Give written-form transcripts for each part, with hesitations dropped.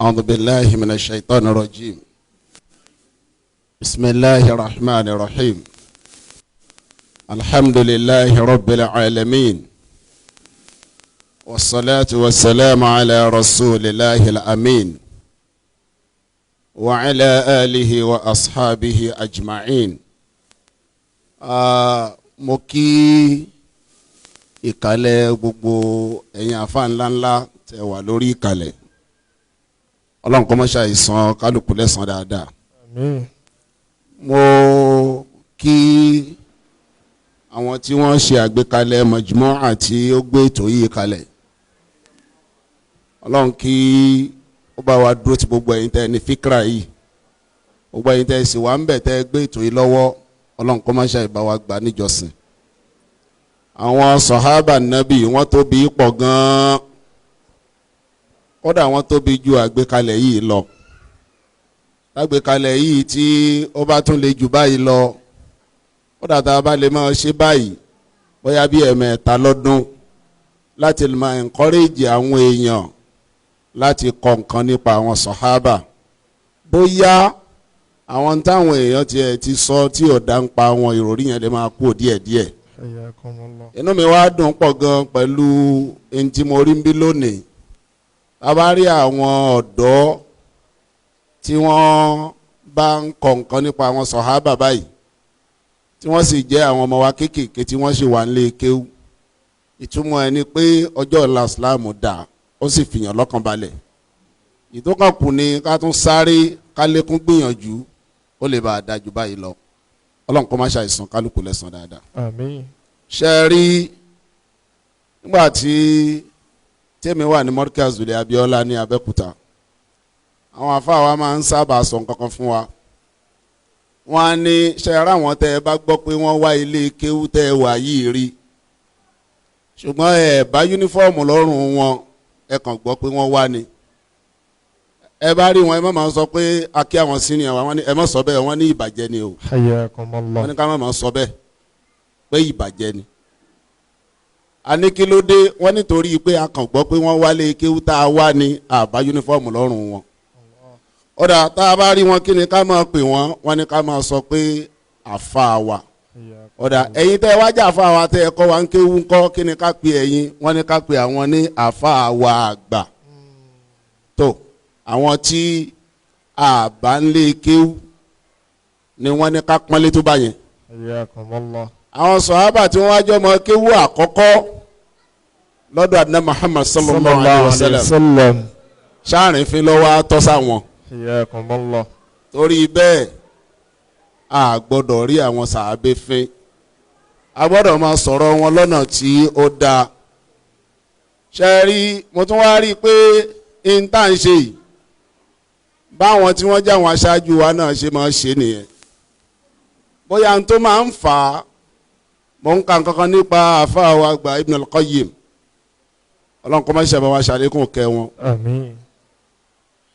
أعوذ بالله من الشيطان الرجيم. بسم الله الرحمن الرحيم. الحمد لله رب العالمين، والصلاة والسلام على رسول الله الأمين وعلى آله وأصحابه أجمعين. Mo kí ìkàlẹ̀ gbogbo ẹ̀yin àfa ńláńlá tẹ́ wà lórí ìkàlẹ̀. Ọlọ́run kó má ṣàì san kálukú lẹ́san dáadáa. Àmín. Mo kí àwọn tí wọ́n ṣe àgbékalẹ̀ mọ̀júmọ́ àti ó gbé ètò yìí kalẹ̀. Ọlọ́run kí ó bá wa dúró ti gbogbo ẹ̀yin tẹ́ ní fíkra yìí, gbogbo ẹ̀yin tẹ́ sì wà ń bẹ̀ tẹ́ gbé ètò yìí lọ́wọ́. Ọlọ́run kó má ṣàì bá wa gbà níjọsìn. Àwọn sọ̀hábà nábì, wọ́n tóbi pọ̀ gan-an, kódà wọ́n tóbi ju àgbékalẹ̀ yìí lọ. Lágbékalẹ̀ yìí tí ó bá tún lè jù báyìí lọ, kódà tá a bá lè máa ṣe báyìí bóyá bí 3 lọ́dún, láti máa encourage àwọn èèyàn láti kọ nǹkan nípa àwọn sọ̀hábà, bóyá àwọn táwọn èèyàn tiẹ̀ ti sọ tí ò dá ń pa àwọn ìròrí yẹn lè máa kú díẹ̀díẹ̀. Hayyakumullah. Inú mi wá dùn pọ̀ gan pẹ̀lú ẹni tí mo rí ń bí lónìí. A bá rí àwọn ọ̀dọ́ tí wọ́n bá ń kọ nǹkan nípa àwọn sọ̀hábà báyìí, tí wọ́n sì jẹ́ àwọn ọmọ wa kéékèèké tí wọ́n sì wà nílé kéwú, ìtumọ̀ ẹ̀ ni pé ọjọ́ ọ̀la Islam dà, ó sì fìyàn lọ́kàn balẹ̀. Ìtókànkù ni ká tún sáré, ká lékún gbìyànjú, ó lè bá a dájú báyìí lọ. Ọlọ́run kó má ṣàìsàn kálukú lẹ́san dáadáa. Àmín. Ṣe rí nígbà tí tèmi wà ní Markaz Zule Abiola ní Abẹ́òkúta, àwọn afáà wa máa ń sábà sọ nǹkan kan fún wa. Wọ́n á ní, ṣe ara àwọn tẹ́ ẹ bá gbọ́ pé wọ́n wá ilé kéwú tẹ́ ẹ wà yìí rí, ṣùgbọ́n ẹ bá uniform lọ́rùn wọn, ẹ kàn gbọ́ pé wọ́n wá ni, ẹ bá rí wọn, ẹ má máa sọ pé a kí àwọn senior wa. Wọ́n ní ẹ má sọ bẹ́ẹ̀, wọ́n ní ìbàjẹ́ ni o. Hayyakumullah. Wọ́n ní ká má máa sọ bẹ́ẹ̀ pé ìbàjẹ́ ni. A ní kí ló dé? Wọ́n nítorí pé a kàn gbọ́ pé wọ́n wálé kéwú tá a wá ní àbá uniform lọ́rùn wọn. Ọ̀dà tá a bá rí wọn, kí ni ká máa pè wọ́n? Wọ́n ní ká máa sọ pé àfa wa. Ọ̀dà, ẹ̀yin tẹ́ ẹ wájà àfa wa, tẹ́ ẹ kọ́ wa ń kéwú ńkọ́, kí ni ká pè ẹ̀yin? Wọ́n ní ká pè àwọn ní àfa wa àgbà. Tó àwọn tí àbá ń lé kéwú ni wọ́n ní ká pọ́nlé tó bá yẹn. Hayyakumullah. Àwọn sọ̀hábà tí wọ́n wájú ọmọ kéwú àkọ́kọ́ lọ́dọ̀ àdínà Muhammad sallallahu alayhi wa sallam, sallam. sáàrin fi lọ́wọ́ tọ́ sáwọn. Hayyakumullah. Torí bẹ́ẹ̀, a gbọ́dọ̀ rí àwọn sàábé fín, a gbọ́dọ̀ máa sọ̀rọ̀ wọn lọ́nà tí ó dáa. Ṣe rí, mo tún wá rí i pé n tá à ń ṣe yìí, báwọn tí wọ́n jẹ́ àwọn aṣáájú wa náà ṣe máa ṣe nìyẹn. Bóyá n tó máa ń fà á, mo ń ka nǹkan kan nípa àfáà wa àgbà Ibn al-Qayyim. Ọlọ́run kó má ṣe bá wa ṣàlékún kẹ́ wọn. Àmín.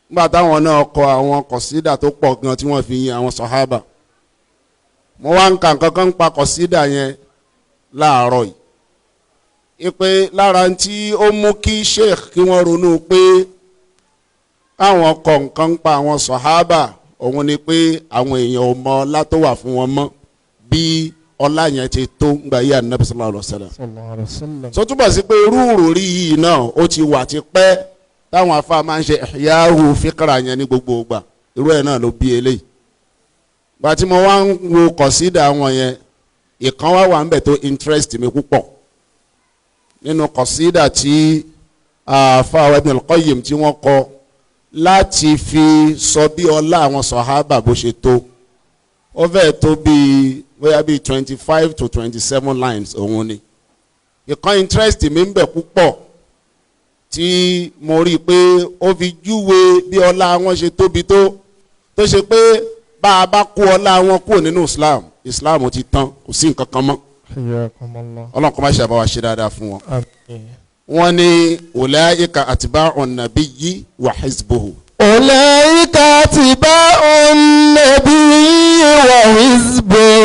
Nígbà táwọn náà kọ àwọn kọ̀sídà tó pọ̀ gan tí wọ́n fi yin àwọn sọ̀hábà, mo wá ń ka nǹkan kan pa kọ̀sídà yẹn láàárọ̀ yìí, ipe lára tí ó mú kí sheikh kí wọ́n ronú pé káwọn kọ nǹkan pa àwọn sọ̀hábà, òun ni pé àwọn èèyàn ò mọ ọlá tó wà fún wọn mọ́ bí ọlá yẹn ti tó ngbà yí Ànábì sallallahu alaihi wasallam. Sallallahu alaihi wasallam. So túbọ̀ sí pé irú ìròrí yìí náà, ó ti wà ti pẹ́ táwọn afa máa ń ṣe ihyahu fíkra yẹn ní gbogbo ìgbà. Irú ẹ̀ náà ló bí eléyìí. Gba tí mo wá ń wo kọ̀sídà wọn yẹn, ìkan wá wà ń bẹ̀ tó interest mi púpọ̀ nínú kọ̀sídà tí àfa Ibn al-Qayyim tí wọ́n kọ láti fi sọ bí ọlá àwọn sọ̀hábà bó ṣe tó. Ó fẹ́ẹ̀ tó bíi bóyá bíi 25 to 27 lines. Òun ni ìkan interest mi ń bẹ̀ púpọ̀ tí mo rí i pé ó fi júwe bí ọlá wọn ṣe tóbi tó, tó ṣe pé bá a bá kó ọlá wọn kúrò nínú Islam, Islam ti tán, kò sí nǹkan kan mọ́. Hayyakumullah. Ọlọ́run kó má ṣe àbáwá ṣe dáadáa fún wọn. Àmín. Wọ́n ní ulaika atba'un nabiyyi wa hizbuhu. أولئك أتباع النبي وحزبه.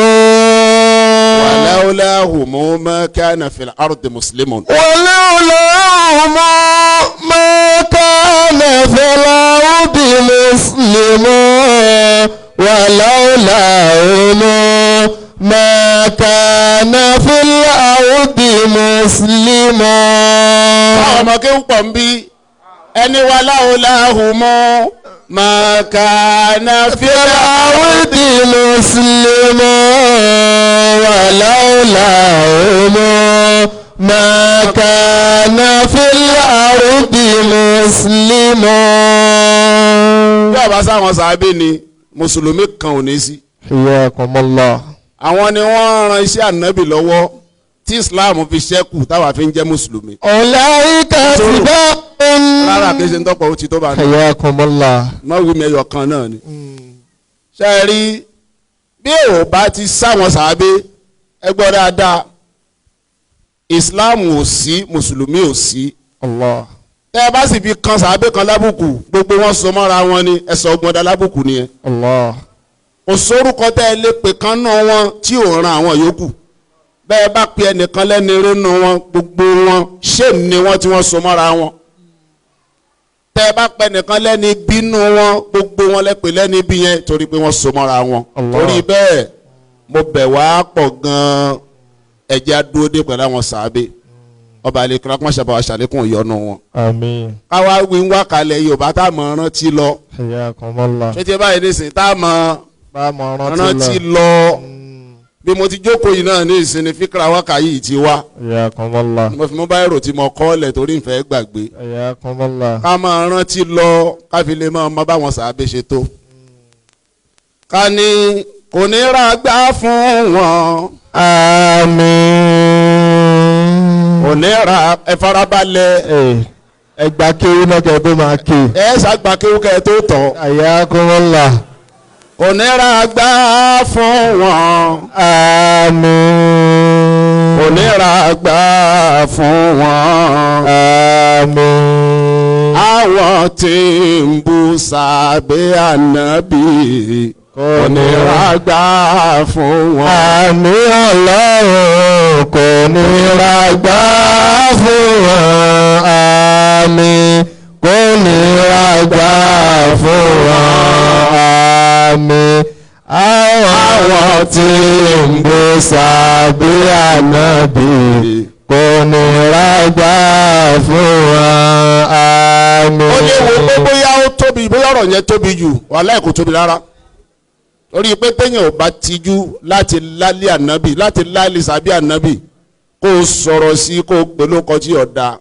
ولولاهم ما كان في الأرض مسلم. ولولاهم ما كان في الأرض ولولاهم ما كان في الأرض مسلم. Àwọn ọmọ kéwù pọ̀ ń bí ẹni wà láhùláhùmọ́ máa kà ná في الأرض مسلم ولولاهم ما كان في الأرض مسلم. Bí ọba sáwọn sàábé ni mùsùlùmí kan ò ní sí. حياكم الله. Àwọn ni wọ́n ran iṣẹ́ ànábì lọ́wọ́ tí Islam fi ṣẹ́kù táwa fi ń jẹ́ mùsùlùmí. أولئك أتباع. Rárá, kì í ṣe ń tọ́pọ̀, ó ti tó bá ní. حياكم الله. Má wí mi, ẹyọ kan náà ni. Ṣé ẹ rí bí ò bá ti sáwọn sàábé, ẹ gbọ́ dáadáa, Islam ò sí, mùsùlùmí ò sí. الله. Tẹ́ ẹ bá sì fi kan sàábé kan lábùkù, gbogbo wọn so mọ́ra wọn ni, ẹ sọ ọgbọ́n dá lábùkù nìyẹn. الله. Kò sórúkọ tẹ́ ẹ lè pè kan náà wọn tí ò ran àwọn yòókù. Bẹ́ẹ̀ bá pe ẹnìkan lẹ́ni rénú wọn, gbogbo wọn ṣéèmù ni wọ́n tí wọ́n so mọ́ra wọn. Tẹ́ ẹ bá pe ẹnìkan lẹ́ni bínú wọn, gbogbo wọn lẹ pè lẹ́ni bí yẹn, torí pé wọ́n so mọ́ra wọn. Allah. Torí bẹ́ẹ̀, mo bẹ̀ wá pọ̀ gan-an, ẹ jẹ́ á dúró dé pẹ̀lú àwọn sàábé. Ọba àlekúrá kí wọ́n ṣàbàwà ṣàlékún ìyọ́nú wọn. آمين. Káwá wí ń wákàlẹ̀ Yorùbá tá a mọ̀ rántí lọ. حياكم الله. Ṣé ti báyìí nísìnyí tá a mọ̀ Bá mọ̀ rántí lọ? Bí mo ti jókòó yìí náà ní ìsinmi, fíkra wákà yìí ti wá. حياكم الله. Mo fi mú báyìí tí mo kọ́ lẹ̀ torí ìfẹ́ gbàgbé. حياكم الله. Ká máa rántí lọ, ká fi lè máa mọ báwọn sàábé ṣe tó. Ká ní kò ní ra gbá fún wọn. آمين. Kò ní ra, ẹ farabalẹ̀. Ẹ gba kéwú náà kẹ́ tó máa ké. Ẹ ṣàgbà kéwúkẹ́ tó tọ̀. حياكم الله. Kò ní ra gbá fún wọn. آمين. Kò ní ra gbá fún wọn. آمين. Àwọn tí ń bú sàbẹ̀ ànábì, kò ní ra gbá fún wọn. Àmín, Ọlọ́run kò ní ra gbá fún wọn. Àmín, kò ní ra gbá fún wọn. Àmín. Àwọn tí ń bú sàbí ànábì, kò ní ra gbá fún wọn. Àmín. Ó lè wo pé bóyá ó tóbi, bóyá ọ̀rọ̀ yẹn tóbi jù, wàhálà kò tóbi rárá, torí pé téèyàn ò bá tijú láti lálé ànábì, láti lálé sàbí ànábì, kó o sọ̀rọ̀ sí, kó o pè lóko tí ò da,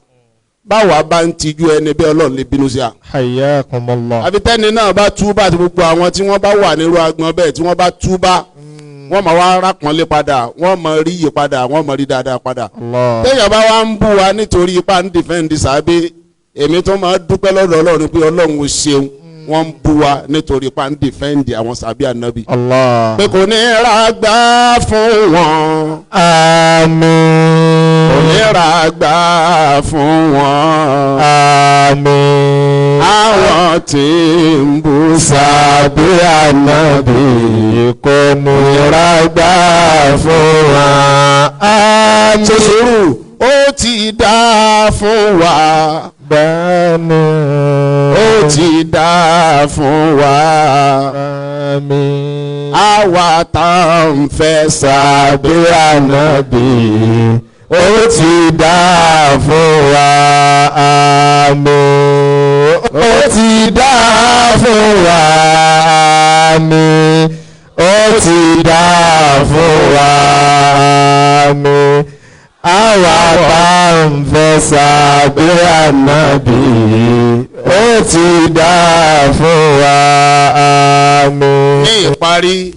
báwa bá ń tijú ẹni bí Ọlọ́run lè bínú sí a. حياكم الله. Àfi tẹ́ni náà bá túbà, àti gbogbo àwọn tí wọ́n bá wà nírú agbọn bẹ́ẹ̀ tí wọ́n bá túbà, wọ́n máa wá rápọ̀nlé padà, wọ́n máa rí iyì padà, wọ́n máa rí dáadáa padà. الله. Téèyàn bá wá ń bú wa nítorí ipá ń defend sàábé, èmi tó máa dúpẹ́ lọ́dọ̀ Ọlọ́run pé Ọlọ́run ò ṣeun, wọ́n ń bú wa nítorí ipá ń defend àwọn sàábé ànábì. الله. Pé kò ní ra gbá fún wọn. آمين. Kò ní ra gbá fún wọn. آمين. Àwọn tí ń bú Sàbí ànábì, kò ní ra gbà fún wa. Àmín. Ṣe sùúrù, ó ti dá fún wa. Bẹ́ẹ̀ni. Ó ti dá fún wa. Àmín. Àwa tá à ń fẹ́ Sàbí ànábì, ó ti dá fún wa. Àmín. Ó ti dá fún wa. Àmín. Ó ti dá fún wa. Àmín. Àwa tá à ń fẹ́ sàbí ànábì, ó ti dá fún wa. Àmín. Ní ìparí,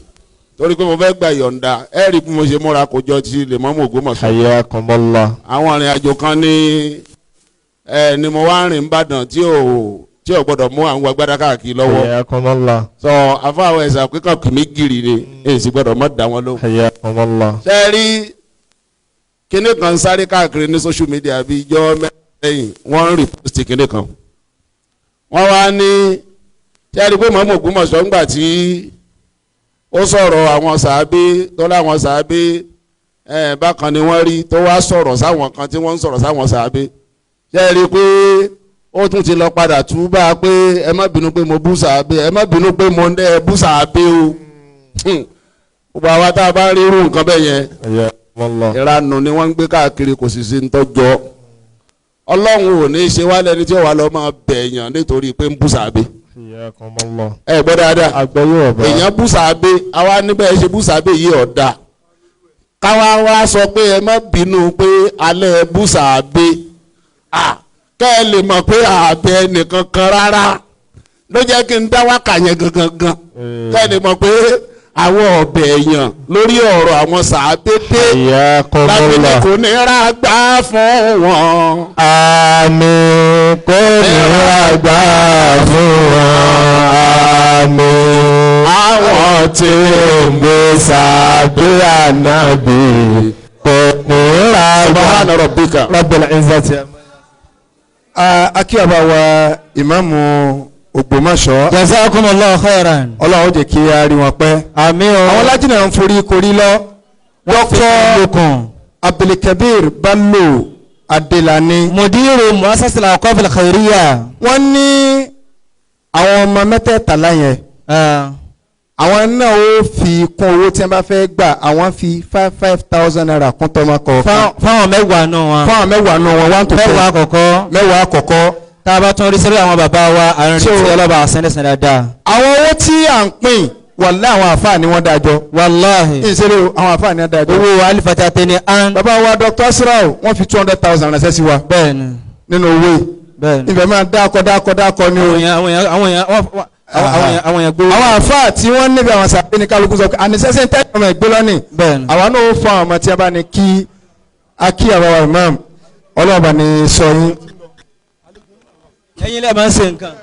torí pé mo fẹ́ gba ìyọ̀ǹda, ẹ rí i bí mo ṣe múra, kò jọ ti lè mọ́mọ́ Ògbómọ̀ṣọ́. حياكم الله. Àwọn ìrìn àjò kan ní ẹ ni mo wá rìn Ìbàdàn tí ò gbọ́dọ̀ mú àwọn agbádá káàkiri lọ́wọ́. حياكم الله. Sọ afáwọn ẹ̀sà kíkàn kìmí gírì ni, èyí sì gbọ́dọ̀ mọ́ dá wọn lóhùn. حياكم الله. Ṣé ẹ rí kinní kan sáré káàkiri ní social media bíi ijọ́ mẹ́rin, wọ́n ń repost kinní kan. Wọ́n wá ní, ṣé ẹ rí pé mọ́mọ́ Ògbómọ̀ṣọ́ ńgbà tí ó sọ̀rọ̀ àwọn sàábé tó láwọn sàábé ẹ̀ bákan ni wọ́n rí, tó wá sọ̀rọ̀ sáwọn kan tí wọ́n ń sọ̀rọ̀ sáwọn sàábé, ṣé ẹ rí pé Ó tún ti lọ padà túbà pé ẹ má bínú pé mo bú sàábé, ẹ má bínú pé mo ń bú sàábé o. Gbogbo àwa tá a bá rí irú nǹkan bẹ́ẹ̀ yẹn, ìranù ni wọ́n ń gbé káàkiri, kò sì sí ń tọ́jọ́. Ọlọ́run ò ní í ṣe wá lẹ́ni tí ó wà lọ́ máa bẹ̀yàn nítorí pé ń bú sàábé. Ẹ gbọ́ dáadáa, èèyàn bú sàábé, àwa níbẹ̀ ṣe bú sàábé yìí ọ̀dà, káwa wá sọ pé ẹ má bínú pé alẹ́ bú sàábé, kẹ́ ẹ lè mọ̀ pé àbẹ nìkan kan rárá ló jẹ́ kí n dá wákà yẹn gangan gan, kẹ́ ẹ lè mọ̀ pé àwọn ọ̀bẹ èèyàn lórí ọ̀rọ̀ àwọn sàábé dé láti ní kò ní ra gbà fún wọn. Àmín, kò ní ra gbà fún wọn. Àmín. Àwọn tí ń gbé sàábé ànábì kò ní ra gbà. Subhana rabbika Rabbil izzati. Akíyàbá wa ìmáàmù Ògbómọ̀ṣọ́. Jazakumullahu khairan. Ọlọ́run ó jẹ́ kí a rí wọn pẹ́. Àmín o. Àwọn alájìnà ń forí korí lọ. Dr. Abdulkabir Bello Adelani. Mudiru Muassasatul Awqaf Al-Khairiyya. Wọ́n ní àwọn ọmọ mẹ́tẹ̀ẹ̀tàlá yẹn, àwọn náà ó fi kún owó tí wọ́n bá fẹ́ gbà, àwọn fi 5,000 naira kún tọmọ kọ̀ọ̀kan. Fáwọn mẹ́wàá náà wọn. Fáwọn mẹ́wàá náà wọn, 1 to 10. Mẹ́wàá àkọ́kọ́. Mẹ́wàá àkọ́kọ́. Tá a bá tún rí sórí àwọn bàbá wa, àrùn tí ọlọ́ba àsẹ́ndẹ̀sẹ̀ dáadáa. Àwọn owó tí à ń pín, wàláhì àwọn àfáà ni wọ́n dájọ́. Wàláhì. Ìṣeré àwọn àfáà ni wọ́n dájọ́. Owó alifata tẹ ni án. Bàbá wa Dr. Asrau, wọ́n fi 200,000 ránṣẹ́ sí wa. Bẹ́ẹ̀ni. Nínú owó yìí. Bẹ́ẹ̀ni. Ibẹ̀ máa dákọ̀ dákọ̀ dákọ̀ ni o. Àwọn èèyàn gbówó. Àwọn àfáà tí wọ́n níbi àwọn sàbẹ̀ ní kálukú sọ pé àníṣẹ́sẹ́ ń tẹ́ ọmọ ìgbé lọ́nìí. Bẹ́ẹ̀ni. Àwa náà ó fún àwọn ọmọ tí a bá ní kí akí àbáwá imam, ọlọ́ọ̀bà ní sọ yín. Ẹ̀yin lẹ́ẹ̀ máa ń ṣe nǹkan.